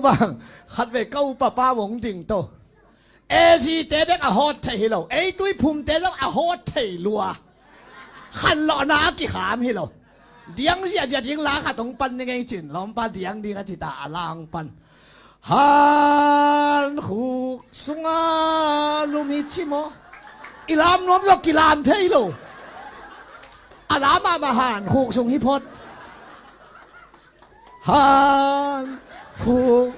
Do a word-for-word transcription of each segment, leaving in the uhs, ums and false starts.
Bang, khatvei ka upa pa vong ding to. A G te bek a hawt thei hi lo. Ei Tuiphum te zong a hawt thei lua. Khanlawhna a kikham hi lo. Diang ziahziah ding la khat hong pan ni ngei cin. Lawmpa diang ding a ci ta a la hong pan. Han khuk sunga lum hi ci maw. I lam nuam lo kilam thei lo. A la mahmah han khuk sung hi phot. Han khuk.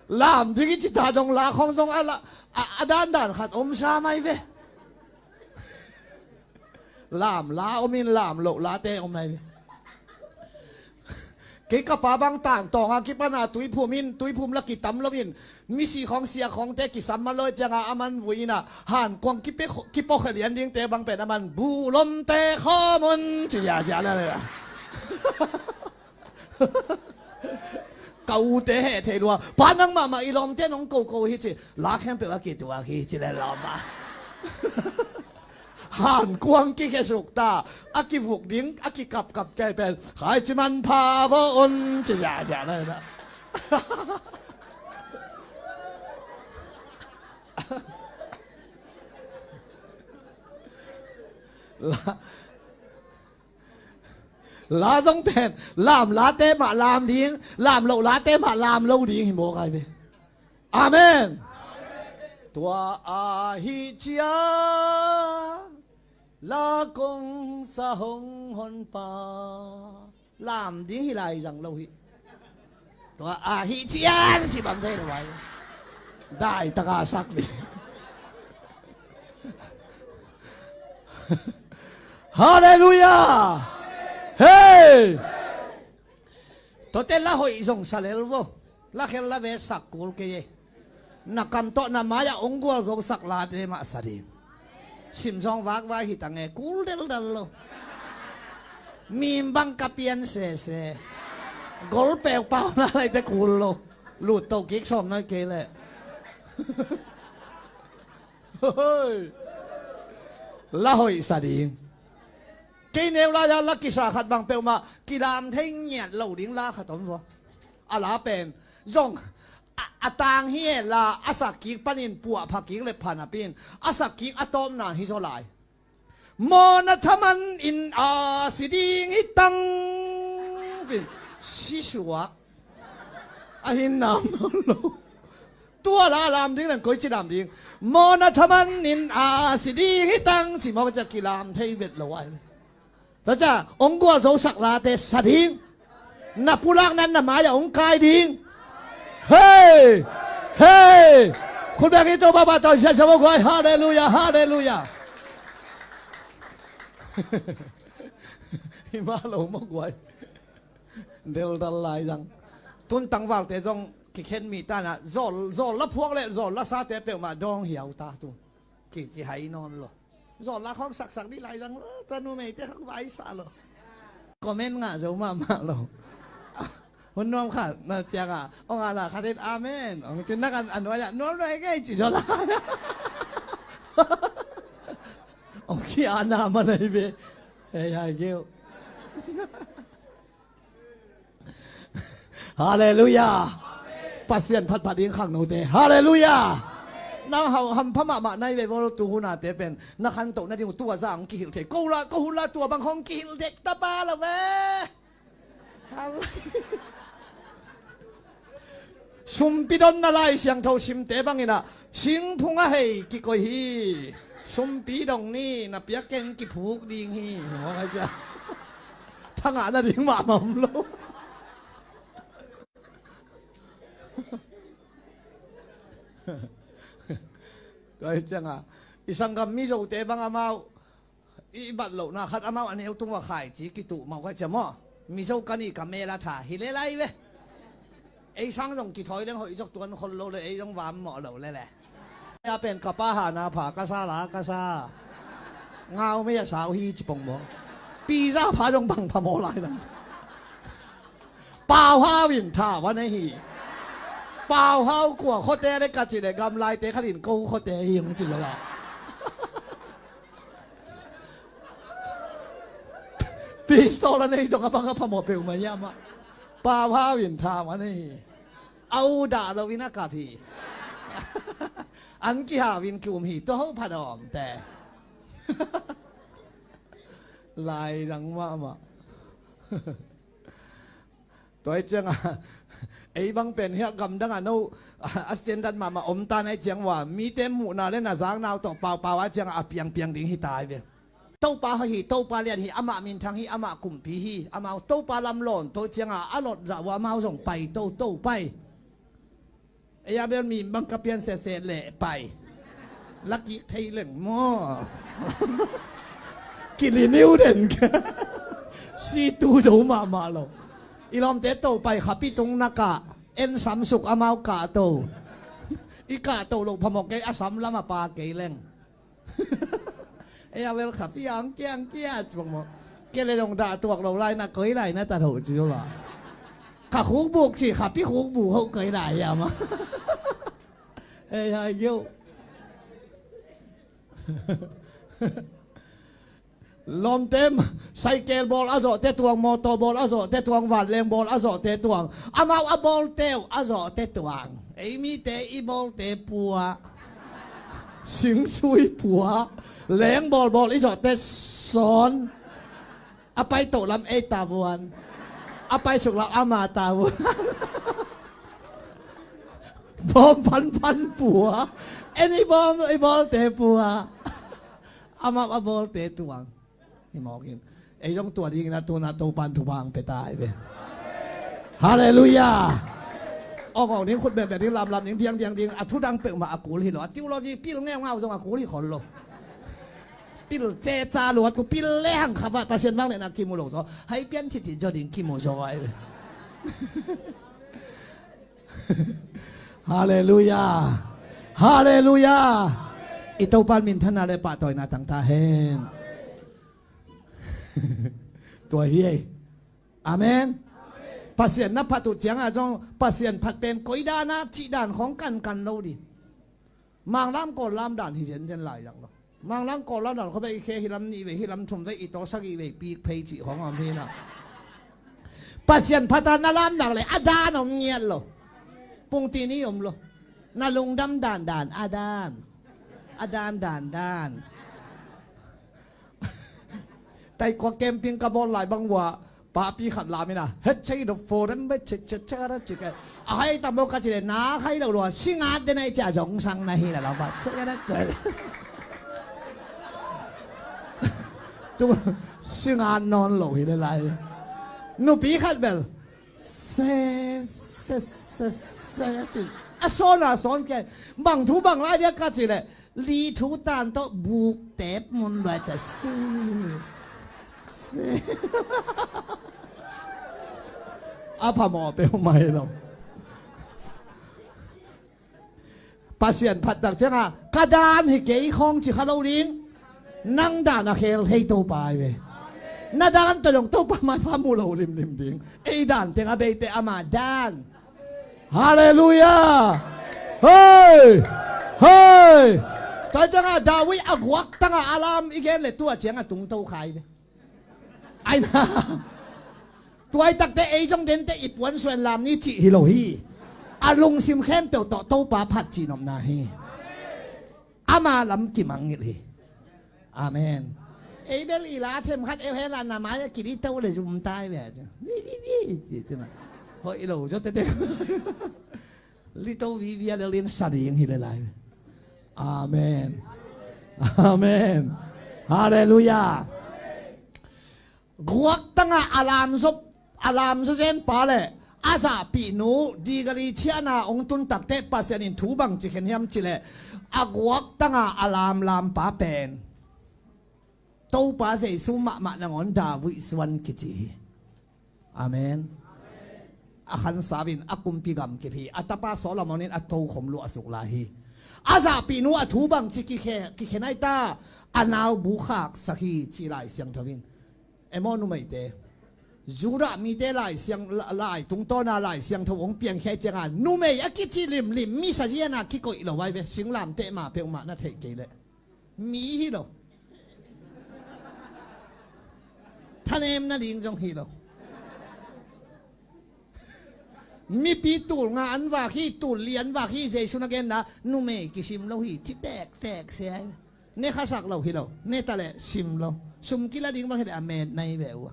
Lam ding i ci ta dong la khong dong a la, a, a dandan khat om sa mai ve. Lam la om in lam loh late om mai ve. Kei ka pa bang tangtawng a kipana Tuiphum in, Tuiphum la kitam lo in, misi khawng sia khawngte kisam ma lawi cianga a man vui ina, hankuang kipe, kipaw kha lian dingte bang pen a man bu lomte khawm un ci ziazia la le. Ka ute heh thei lua. Pa nang mahmah i lawmte nong koko hi ci. La khempeuh a kituak hi ci le lawm a. Hankuang kikhesuk ta. A kivuk ding, a kikapkap kei pen. Khai ci man pha vo un ci ziazia na na. La, la zong pen lam late mah lam ding, lam loh late mah lam lo ding hi mawk ai ve. Amen. Tua ahi cia la kong sa hong hon pa. Lam ding hi lai zang lo hi. Tua ahi cian ci bang thei lo ai. Dai taka sak ding. Halleluiah. Hei. Tuate la hoih zong sa lel vo. La khel la ve sak kul kei e. Na kam tawh na mai-ah ong gualzo sak late mah sa ding. Simzawng vakvai hi tange kul deldel lo. Mim bang ka pian sese. Gol pek pau na laite kul lo. Lut to kik sawm na kei leh. Hoi. La hoih sa ding. Kei neu lai-a la kisa khat bang peuhmah kilam thei ngiat lo ding la khat om vua. A la pen zong a, a tang hi e la a sak kik panin puah pha kik le pha napi in a sak kik a tawpna hi zaw lai. Mawhna thaman in a si ding hi tang. Cin si suak. A hin nam lo. Tua la lam ding leng koi ci lam ding. Mawhna thaman in a si ding hi tang ci mawk cia kilam thei vet lo ai. Tua cia ong gualzo sak late sa ding. Na pulak nan na mai-ah ong kai ding. Hei! Hei! Khut beng hi to baba tau sia sia guai. Halleluiah, halleluiah. Hi mah lo mawk guai. Deldal lai zang. Tun tangvalte zong kikhen mi tana zawl, zawl la phuak le zawl la sate peuhmah dawng hiau ta tu. Ki, kihai nawn lo. Zawl la khawng saksak dih lai zang lo. Tua numeite khawng vaisa lo. Comment ngah zo mahmah lo. Hun nuam khat na piang a ong a la khat in amen ong cin nak an a nuai ah nuam nuai ngei ci zaw la. Ong ki ana ma nei ve. Hei hai keu. Halleluiah. Pasian phatphat ding khangnote. Halleluiah. Nang hau hampha mahmah nai ve bol tu hunate pen na khantoh nading uh tua zang kihilh thei ko la ko hun la tua bang hong kihilh dek tapa lo ve. Sumpi donna Lai Siangtho simte bangin ah singphung a hei kikoih hi. Sumpi dong ni na piak keng kiphuk ding hi. Hi mawk ai cia. Thangah nading mahmah om lo. Tua hi cianga i sanggam Mizote bang amau i bat lohna khat amau a neu tungah khaici kituh mawk ai cia maw. Mizo ka nih ka mel a tha hi le lai ve. Ei sang zong kithawi leng hoih zok tuan khol lo le ei zong vam mawh lo le le. A pen ka pa hana pha ka sa la ka sa. Ngau mei a sau hi ci pong maw. Pizza pha zong bang pha maw lai dang. Pau hau in tha va nei hi. Pau hau kua khote le ka ci le gam laite khat in ko khote hi hong ci lo la. Pistol a nei zong a bang a phamawh peuhmah hiam ah. Pau hau in thau a nei hi. A u dah lo in a kap hi. An kihau in ki-um hi. Tua ho phat a om te. Lai zang mahmah. Tua hi ciangah ei bang pen hiah gamdangah no a standard mahmah om ta na hi ciang ua, mite muhna le na zakna uh tawh paupau a ciangah a piangpiang ding hi ta hi ve. Topa hoih hi, Topa lian hi, amah minthang hi, amah kumpi hi, amau Topa lam lawn to ciangah a lot zah ua amau zong pai to, to pai. Ei a bel mi bang ka pian sese leh pai. Lakih thei leng maw. Kiliniu den. Situ zo mahmah lo. I lawmte to pai khapi tung na kah. En samsuk amau kah to. I kah to lo phamawh kei a sam lam a pa kei leng. Ei a bel khapi ang kia ang kia cuang maw. Kei le dong dah tuak lo lai na koi lai na ta tho ci zo la. Kha khukbuk ci khapi khukbuk ho koi lai hiam ah. Ei hai gyo. Lawmte, cycle bawl a zawhte tuang, mawtaw bawl a zawhte tuang, vanleng bawl a zawhte tuang. Amau a bawlte uh a zawhte tuang. Ei mite i bawlte pua. Singsui pua. Leng bawlbawl i zawhte sawn. A pai toh lam ei tavuan. A pai suk lam ama tavuan. Bawm phanphan pua. En i bawm i bawlte pua. Amau a bawlte tuang. Hi mawk in. Ei zong tua dingin a tuna Topan thupha ang pia ta hi ve. Halleluiah. Awk awk ding, khut bembe ding, lamlam ding, diangdiang ding. A thudang peuhmah a kul hi lo. A theology pil ngeungau zong a kul hi khol lo. Pil ceca luat ku pil le hang khavah Pasian bang le na kimu lo zaw. Hai pian thitthi zaw ding kimu zaw ai. Halleluiah. Halleluiah. I Topan minthanna le pahtawina tang ta hen. Tua hi ei. Amen. Pasian na phat uh ciangah zong Pasian phat pen koi dana cih dan khawng kankan lo dih. Manglam Kawllam dan hi zenzen lai zang lo. Manglam Kawllam dan khawng bek i khe hi lam nih vei hi lam thum vei i taw sagih vei pik phei cih khawng om hi na. Pasian phata na lamnak le a dan om ngiat lo. Pungtini om lo. Na lungdam dandan a dan. A dan dandan. Taikua camping ka bawl lai bang ua papi khat lam ina het chei do fo dem be che che che ra che ke. A hai tam bo ka chi le na hai lo lo singat de nai cha zong sang na hi la la ba che ra che. Tu singat non lo hi le lai. Nupi khat bel se se se se chi. A son a son ke bang thu bang lai dia ka chi le. Li thu tan tawh buk tep mun luai ca si. Si. A phamawh peuhmah hi lo. Pasian phattak cianga ka dan hi kei khawng ci kha lo ding. Nang dan a khel thei Topa hi ve. Na dan tawh zong Topa maipha mu lo limlim ding. Ei dan teng a beite ama dan. Halleluiah. Hei. Hei. Tua cianga David a guak tanga a lam i gen le tua cianga tungto khai ve. Aina. Tuai takte ei zong dente i puan suan lam ni cih hi lo hi. A lungsim khempeuh tawh Topa phat cih nopna hi. Ama lam kimangngilh hi. Amen. Ei bel i la themkhat eu hela na mai a kili to le zum tai ve. Hoih lo zo tete. Lito vivia le lin sa ding hi le lai. Amen. Amen. Halleluiah. Guak tanga a lam zo a lam zo zen pa le a zahpih nu digali thiana ong tun takte Pasian in thu bang ci khen hiam ci le a guak tanga a lam lam pa pen Topa Jesu mahmah nangawn David suan kici hi. Amen. A khansau in a kumpi gam kip hi. A tapa Solomon in a tokhom luahsuk lai hi. A zahpih nu a thu bang ci kikhe kikhen ai ta a nau bu khaksak hi ci Lai Siangtho in. Emaw numeite Judah mite Lai Siang lai tungtawna Lai Siangtho hong piangkhia cianga numei a kici limlim misa ziana kikoih lo ai ve singlamteh ma peuhmah na theih kei leh. Mi hi lo. A nem nading zong hi lo. Mipi tul nga an vak hi, tul li an vak hi, Jesu na genna numei kisim lo hi, ci tektek se ai. Ne khasak lo hi lo, ne ta leh sim lo. Sum kila ding bang hi leh a met nai ve uh a.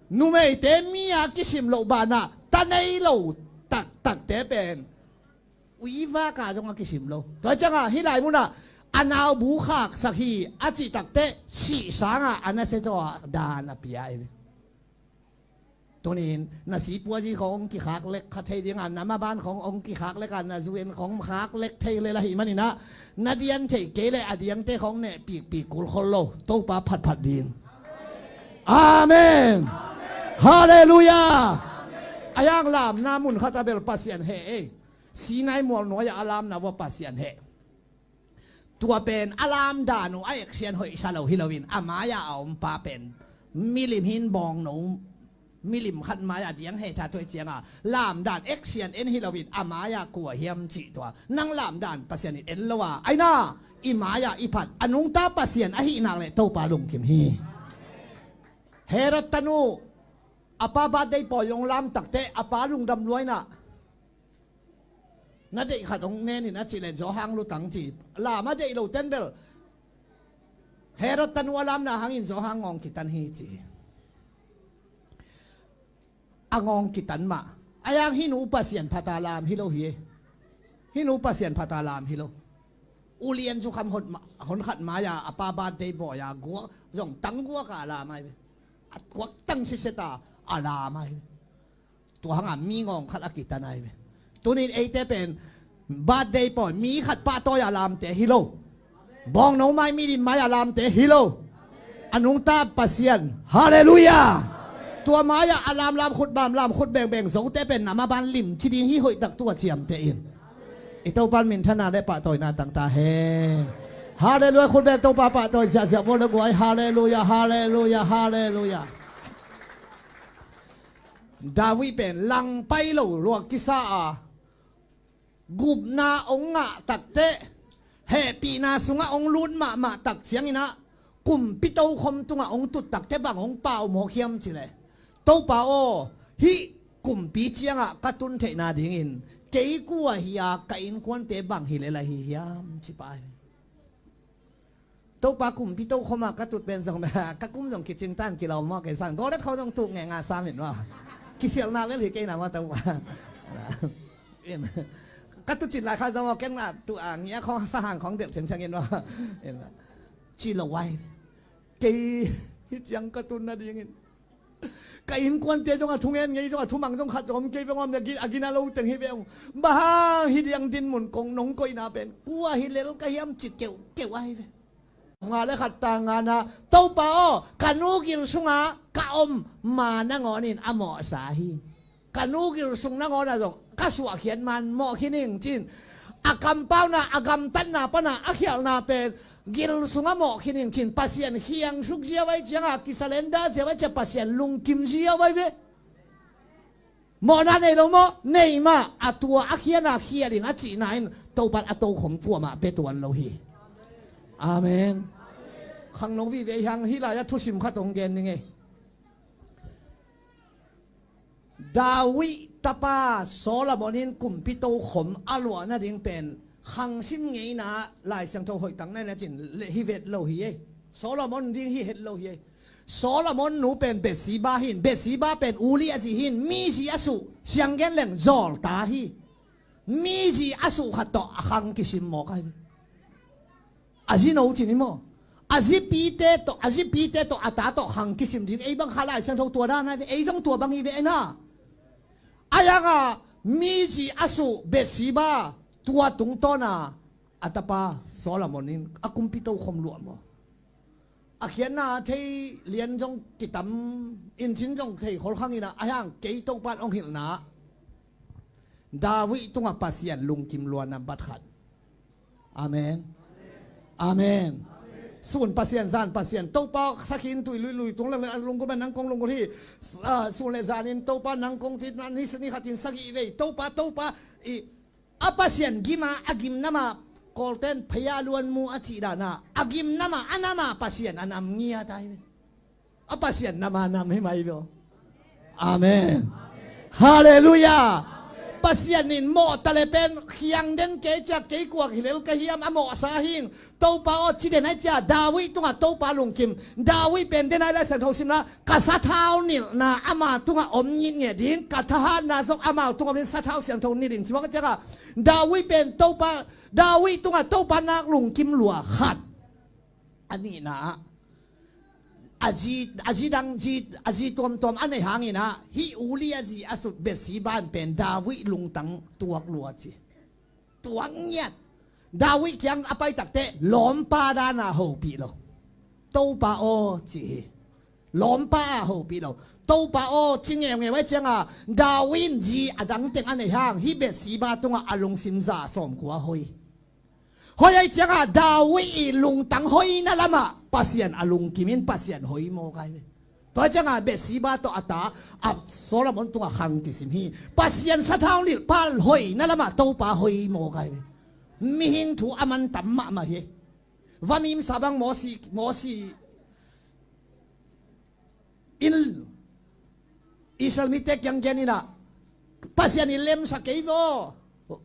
Numeite mi a kisim loh banah ta nei lo taktakte pen uiva ka zong a kisim lo. Tua ciangah hih lai munah a nau bu khaksak hi a cih takteh sih sangah a nasia zaw ah dan a pia hi. Tunin na sipuazi khong hong kikhak lek kha thei dingah, na maban khong hong kikhak lek a, na zu en khong khak lek thei lel ahih maninah na dian theih kei leh a diangte khong neh pikpik kul khol lo. Topa phatphat ding. Amen. Halleluiah. A yang lamna mun khat a bel Pasian heh ei. Sinai mual nuai-ah a lamna vua Pasian heh. Tua pen a lamdan uh a action hoihsa lo hi loin a mai-ah a ompa pen milim hin bawngno milim khat mai-ah diang heh tha tuai cianga lamdan action en hi loin a mai-ah kua hiam cih tua nang lamdan Pasian in en lo a aina i mai-ah i phat a nungta Pasian ahih nak leh Topa lungkim hi. Herod tanu a pa birthday pawi hong lam takteh a pa lungdam luainah na deih khat hong nenin a cih leh Johan lutang ci. Lam a deih lo ten bel Herod tanu a lamna hangin Johan ngawng kitan hi ci. A ngawng kitan mah a yang hih nu Pasian phata lam hi lo hi. Hih nu Pasian phata lam hi lo. Ulian zukham hon khat mai-a a pa birthday bawi-a guak zong tang guak a lam ai ve. A guak tang siseta a lam ai ve. Tua hanga mi ngawng khat a kitan ai ve. Tunin eite pen birthday pawi mi khat pahtawi a lamte hi lo. Bawngno mai milim mai a lamte hi lo. A nungta Pasian. Halleluiah. Tua mai-ah a lamlam khut bamlam khut bengbeng zote pen na maban lim ci ding hi hoihtak tua ciamteh in. I Topan minthana le pahtawina tangta he. Halleluiah. Khut beng Topa pahtawi ziahziah bawl le guai. Halleluiah. Halleluiah. Halleluiah. David pen langpai lo lua kisa a gupna ong ngah takteh hehpihna sungah ong lut mahmah tak cianginah kumpi tokhom tungah ong tut takteh bang ong pau mawk hiam cileh Topa aw, hih kumpi ciangah ka tun theihna dingin kei kua hi-a ka innkuante bang hi lel ahi hiam ci pah hi. Topa kumpi tokhom ah ka tut pen zong ka kum zong kicing tan kilawm maw kei san gawlet kho zong tuk ngeh nga sam in maw. Kisialna lel hi kei na maw Topa. Ka tut cin lai kha zong maw ken a tu a ngia khong sahang khong delh ciangciang in maw. Ci lo ai. Kei hi ciang ka tun nadingin ka innkuante zong a thungen ngei zong a thumang zong khat zong om kei veng om a gina lo teng hi veng. Bang hang hi diang dinmun kong nong koihna pen kua hi lel ka hiam ci keuh keuh ahi ve. Nga le khat tang ngana Topa aw ka nu gil sunga ka om ma nangawnin a mawhsa hi. Ka nu gil sung nangawna zong ka suahkhiat man mawh khin ing cin. A kampauna a gamtatna pana a khialhna pen gil sunga mawh khin ing cin Pasian khiangsuk ziau ai cianga kisalenda ziau ai cia Pasian lungkim ziau ai ve. Mawhna nei lo maw nei mah a tua a khiana khial in a cihna in Topan a tokhom kuamah pe tuan lo hi. Amen. Khangno vive hang hih lai a thusim khat hong gen ning ei. David tapa Solomon in kumpi tokhom a luah nading pen khangsim ngeina Lai Siangtho hoih tak na cin hi vet lo hi ei. Solomon ding hi het lo hi ei. Solomon nu pen Bathsheba hin, Bathsheba pen Uri a zi hin, mi zi a suh sianggen leng zawlta hi. Mi zi a suh khat tawh a khang kisim mawk ahi. A zino cin hi maw? A zipite tawh a zipite tawh a ta tawh khang kisim ding ei bang kha Lai Siangtho tua dan ahi ve ei zong tua bang hi ve ei na. A yanga mi zi a suh Bathsheba tua tungtawna a tapa Solomon in a kumpi tokhom luah maw? A khiatna thei lian zong kitam incin zong thei kholkhang ina a hiang kei Topan ong hilhna David tungah Pasian lungkim luanna bat khat. Amen. Amen. Sun Pasian zan Pasian Topa sakhin tui luilui tung lang le lungkul ban nang kong lungkul hi. Sun le zanin Topa nang kong citna ni khatin sagih vei Topa Topa i a Pasian gima a gimnama Kawlten phaya luan mu a cih dana a gim nama a nama Pasian a nam ngiat ai ve. A Pasian nama nam hi mai ve aw. Amen. Halleluiah. Pasian in mawh ta le pen khiang den kei cia kei kuak hi lel ka hiam a mawhsa hing. Topa aw ci den ai cia David tungah Topa lungkim. David pen den ai Lai Siangtho simna ka sathau nilhna ama tungah om ngitnget ding, ka thahatna zong amau tungah om in sathau siangtho nilh in ci bang a ciangah David pen Topa David tungah Topa nak lungkim lua khat. A nihna ah a zi, a zi dang zi, a zi tuamtuam a nei hangin ah hih Uria zi a sut Bathsheba in pen David lungtang tuak lua ci. Tuak ngiat. David kiang a pai takteh lawmpa dana hopih lo. Topa aw ci hi. Lawmpa a hopih lo. Topa aw ci ngeungeu ai cianga David in zi a dangteng a nei hang hih Bathsheba tungah a lungsim za sawmkua hoi. Hoi ai cianga David i lungtang hoina lamah Pasian a lungkimin Pasian hoi mawk ai ve. Tua cianga Bathsheba tawh a ta a Solomon tungah khang kisim hi. Pasian sathau nilh pal hoina lamah Topa hoi mawk ai ve. Mihing thu a man tam mahmah hi. Vamim sabang Mosi, Mosi in Israel mite kiang gen inah Pasian in lemsa kei vo.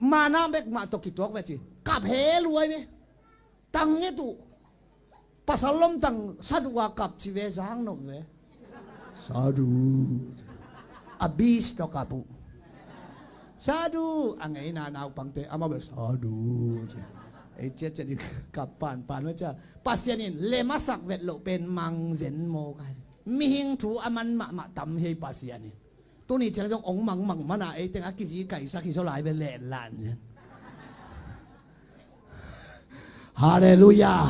Mana bek mah tawh kituak ve ci. Kap he luai ve. Tang nget uh. Pasal lomtang sadu a kap ci ve zang nop ve. Sadu. A bis tawh kap uh. Sadu. A ngeina naupangte amau bel sadu ci. Ei ciatciat in kap panpan ve cia. Pasian in lemasak vet loh pen mangzen mawk ai. Mihing thu a man mahmah tam hi ei Pasian in. Tuni ciang zong ong mangmang mana ei teng a kizi kaisak hi zaw lai ve lenlan. Halleluiah.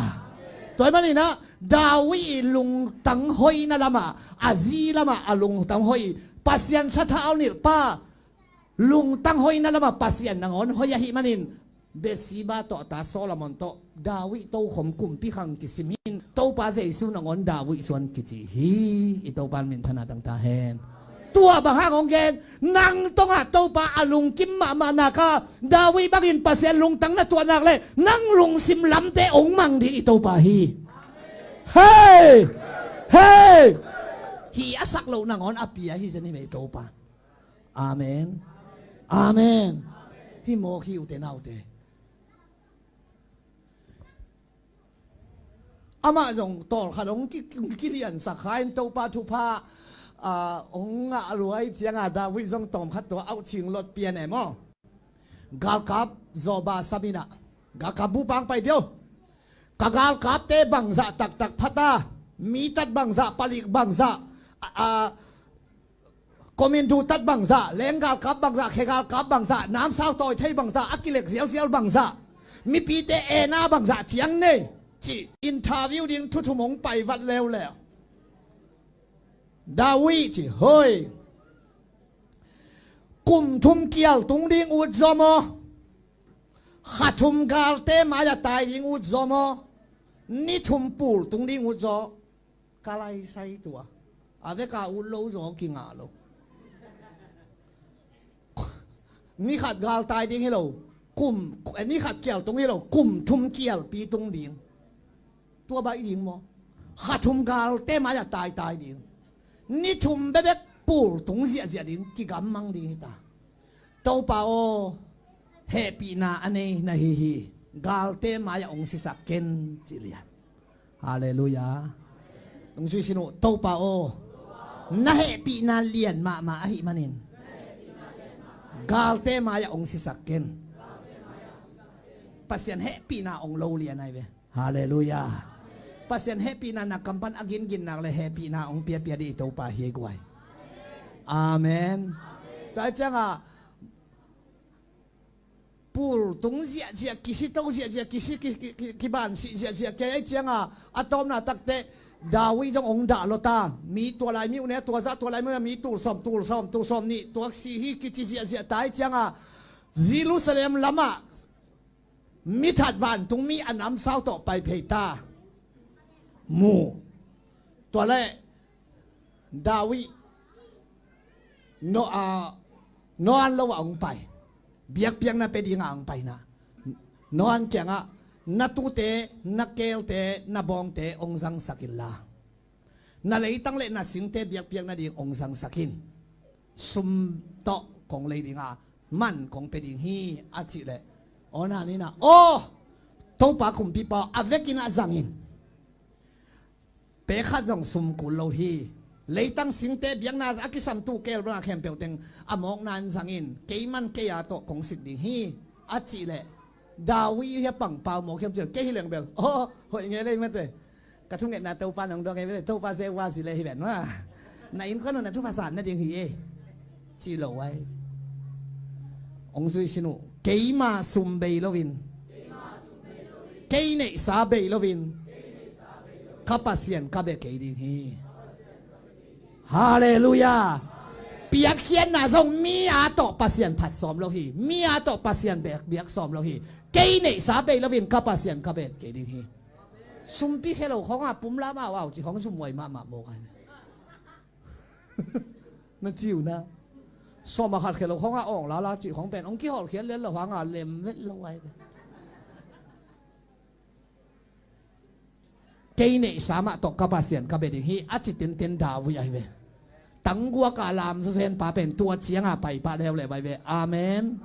Tua hi maninah David i lungtang hoina lamah a zi lamah a lungtang hoi Pasian sathau nilh pa lungtang hoina lamah Pasian nangawn hoi ahih manin Bathsheba tawh a ta Solomon tawh David tokhom kumpi khang kisim hin Topa Jesu nangawn David suan kici hi. I Topa in minthana tangta hen. Tua bang hang hong gen nang tongah Topa a lungkim mahmah naka David bangin Pasian lungtang na tuah nak le nang lungsim lamte ong mang ding i Topa hi. Hei! Hei! Hi a sak loh nangawn a pia hi zen hi ve i Topa. Amen. Amen. Hi mawk hi ute naute. Amah zong tawlkhat hong ki, kiliansak kha in Topa thupha ah hong ngah luai cianga David zong tawmkhat tua auh cing lot pian e maw? Galkap zawba saminah galkap bupang pai dio. Ka galkapte bangzah taktak phata mi tat bangzah palik bangzah ah Komindu tat bangzah, lenggalkap bangzah, khegalkap bangzah, namsau tawi thei bangzah, a kilek zialzial bangzah, mipite ena bangzah ciang nei cih interview ding thuthum hong pai vat leuleu. David ci hoi. Kum thum kial tung ding ut zaw maw? Kha thum galte mai-ah tai ding ut zaw maw? Ni thum pul tung ding ut zaw? Ka laisai tua a veka ut lo zaw kingah lo. Ni khat galtai ding hi lo. Kum, eh, ni khat kial tung hi lo, kum thum kialpi tung ding. Tua baih ding maw? Kha thum galte mai-ah taitai ding. Ni thum bebek pul tung ziahziah ding, kigammang ding hita. Topa aw, hehpihna a nei na hi hi. Galte mai-ah ong sisak ken ci lian. Halleluiah. Nungzui sin uh, Topa aw, na hehpihna lian mahmah ahih manin galte mai-ah ong sisak ken. Pasian hehpihna ong lo lian ai ve. Halleluiah. Pasian hehpihna na kam pan a ginginnak le hehpihna ong piapia dih i Topa hi guai. Amen. Tua ciangah pul tung ziahziah, kisito ziahziah, kisi, ki, ki, ki, kibansih ziahziah kei ai cianga a tawpna takte David zong ong dah lota. Mi tua lai mi une, tua zah tua lai mi une, mi tul sawm, tul sawm, tul sawm nih, tua si hi kici ziahziah ta ai cianga Jerusalem lamah mi that vantung mi a namsau tawh pai phei ta. Mu. Tua le David no, a, no an lo a ong pai. Biakpiakna pe dinga ong paina. No an kiangah Na tute, na keelte, na bawngte hong zangsak inla, na leitang le na singte biakpiak nading hong zangsak in. Sum tawh kong lei ding a, man kong pia ding hi, a cih leh, aw, na ni na, aw, Topa kumpipa aw, a vekin a zang in. Pek khat zong sum kul lo hi. Leitang singte biakna a kisamtu keel bana khempeuh teng a mawkna in zang in, keiman kei a tawh kong sik ding hi, a cih leh, David hi a pangpau mawk hiam cih leh, kei hi leng bel, aw, hoih ngei lei mate. Ka thungetna Topa nong dong ngei mate, Topa zeu a zi le hi ven ma. Na innkuan uh na thupha san nading hi e, ci lo ai. Hong zui sin uh, keima sum bei loin, kei neihsa bei loin, ka Pasian ka bia kei ding hi. Halleluiah. Piakkhiatna zong mi a tawh Pasian phat sawm lo hi. Mi a tawh Pasian bek biak sawm lo hi. Kei neihsa bei loin ka Pasian ka bia kei ding hi. Sumpi khe lo khawngah pumlam au au cih khawng zumhuai mahmah mawk ai. Na ciu na. Sawm a khat khe lo khawngah awng lala cih khawng pen hong kihawlkhiat lian lo hangah lem vet lo ai. Kei neihsa mah tawh ka Pasian ka bia ding hi, a ci tinten David ahi ve. Tangguak a lam zawzen pa pen tua cianga paipah leuleu ahi ve. Amen.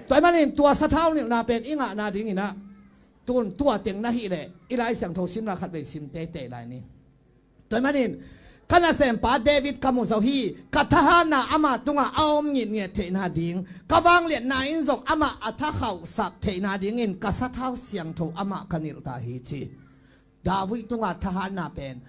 Tua ahih manin tua sathau nilhna pen i ngahna dinginah tun tua teng na hih leh i Lai Siangtho simna khat vei sim teitei lai ni. Tua ahih manin ka nasempa David ka mu zo hi. Ka thahatna ama tungah a om ngitnget theihna ding, ka vangliatna in zong amah a thakhauhsak theihna dingin ka sathau siangtho amah ka nilh ta hi, ci. David tungah thahatna pen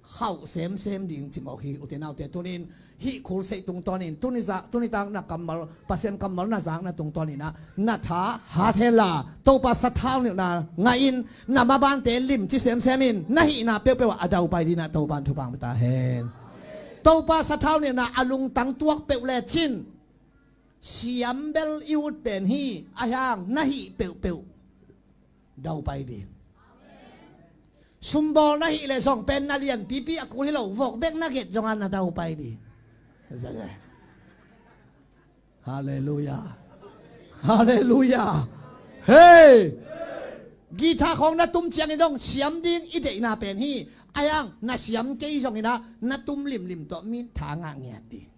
khauh semsem ding cimawh hi. Ute naute, tunin hih khulseih tungtawnin tuni za, tuni tak na kammal, Pasian kammal na zakna tungtawninah na thahat henla Topa sathau nilhna ngahin na mabante limci semsemin na hihna peuhpeuh ah a daupai dinah Topa in thupha pia ta hen. Topa sathau nilhna a lungtang tuak peuh lecin siam bel i ut pen hi. Ahi hang na hih peuhpeuh daupai ding. Sumbawl na hih leh zong pen na lianpipi a kul hi lo, vok bek na get zongah na daupai ding. Halleluiah. Halleluiah. Hei! Guitar khawng na tum ciangin zong siam ding i deihna pen hi. Ahi hang na siam kei zonginah na tum limlim tawh mi tha ngah ngiat ding.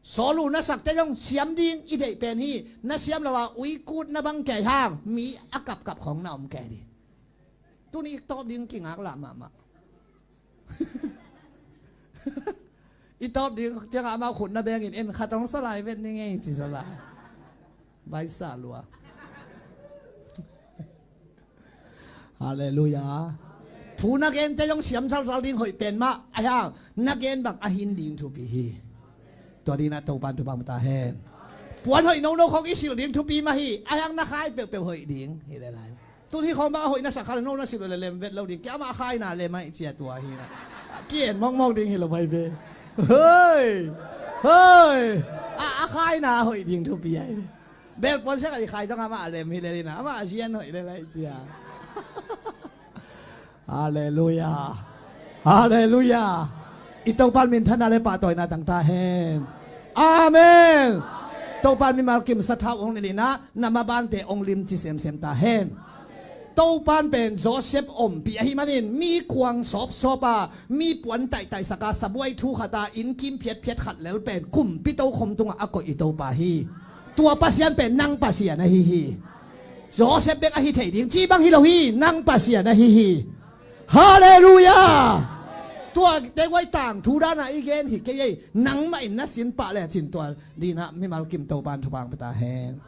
Sawlu na sakte zong siam ding i deih pen hi. Na siam lo a uikut na bang kei hang mi a kapkap khawng na om kei ding. Tuni i tawp ding kingak lah mahmah. I tawp ding ciangah amau khut na bengin en khat hong salai vet ni ngei ci salai. Baisa lua. Halleluiah. Thu na gente zong siam salsal ding hoih pen mah ahi hang na gen bang a hin ding thupi hi. Tua dinah Topa in thupha pia ta hen. Puan hoih nono khawng i silh ding thupi mah hi. Ahi hang na khai peuhpeuh hoih ding hi le lai. Tun hih khawng bang a hoih na sak kha le no na silh le lem vet lo ding. Kei amah a khaina lem ahi cia tua hi na. Ki-en mawkmawk ding hi lo mai ve. Hoi! Hoi! A, a khaina a hoih ding thupi ahi ve. Bel puan siak a i khai zong amah a lem hi le ding na. Amah a zian hoih le lai cia. Halleluiah. Halleluiah. I Topa in minthanna le pahtawina tang ta hen. Amen. Topa in mimal kim sathau hong nilh inah na mabante hong limci semsem ta hen. Topa in pen Joseph ompih ahih manin mi kuang sawpsawp a, mi puan taihtaihsak a, sabuai thu khat a, innkim phiatphiat khat lel pen kumpi tokhom tungah a koih i Topa hi. Tua Pasian pen nang Pasian ahi hi. Joseph bek ahi thei ding ci bang hi lo hi, nang Pasian ahi hi. Halleluiah. Tua tenghuai tangthu dana i gen hi kei ei, nangmah in na sin pah lecin tua dinah mimal kim Topa in thupha pia ta hen.